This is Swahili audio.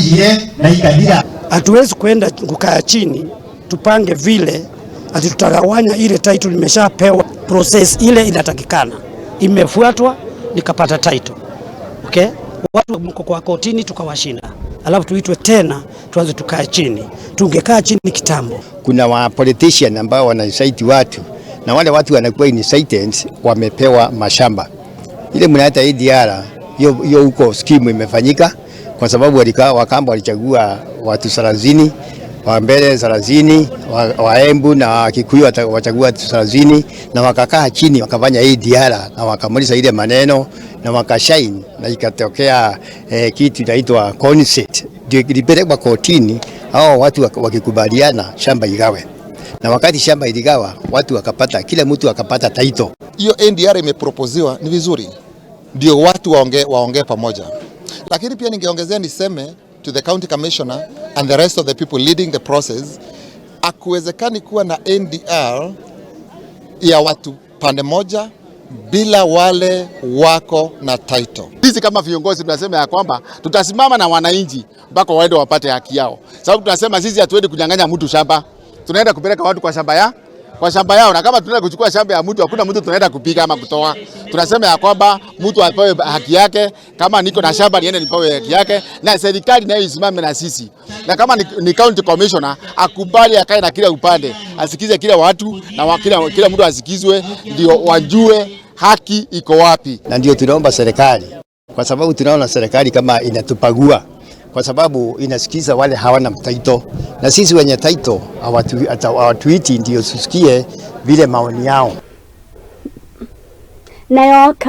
Ijire na ikadira. Hatuwezi kwenda kukaa chini tupange vile ati tutagawanya ile title imeshapewa. Process ile inatakikana imefuatwa, nikapata title. Okay, watu mko kwa kotini tukawashinda, alafu tuitwe tena tuanze tukae chini. Tungekaa chini kitambo. Kuna wa politician ambao wanaincite watu na wale watu wanakuwa incited wamepewa mashamba. Ile mnaita ADR hiyo hiyo huko scheme imefanyika kwa sababu walikaa Wakamba walichagua watu 30 wa mbele 30 wa Embu na Kikuyu wachagua watu 30 na wakakaa chini wakafanya ADR na wakamaliza ile maneno na wakasign na ikatokea kitu inaitwa consent, ndio ilipelekwa kotini, hao watu wakikubaliana shamba igawe, na wakati shamba iligawa watu wakapata, kila mtu akapata title. Hiyo NDR imeproposiwa ni vizuri, ndio watu waongee waongee pamoja, lakini pia ningeongezea niseme to the county commissioner and the rest of the people leading the process, hakuwezekani kuwa na NDR ya watu pande moja bila wale wako na title. Sisi kama viongozi tunasema ya kwamba tutasimama na wananchi mpaka waende wapate haki yao, sababu tunasema sisi hatuendi kunyang'anya mtu shamba, tunaenda kupeleka watu kwa shamba yao, na kama tunaenda kuchukua shamba ya mtu, hakuna mtu tunaenda kupiga ama kutoa. Tunasema ya kwamba mtu apewe haki yake. Kama niko na shamba niende nipewe haki yake, na serikali nayo isimame na sisi, na kama ni county commissioner akubali akae na kila upande, asikize kila watu na kila mtu asikizwe, ndio wajue haki iko wapi. Na ndio tunaomba serikali, kwa sababu tunaona serikali kama inatubagua, kwa sababu inasikiza wale hawana title, na sisi wenye title hawatuiti ndio tusikie vile maoni yao. Nayo.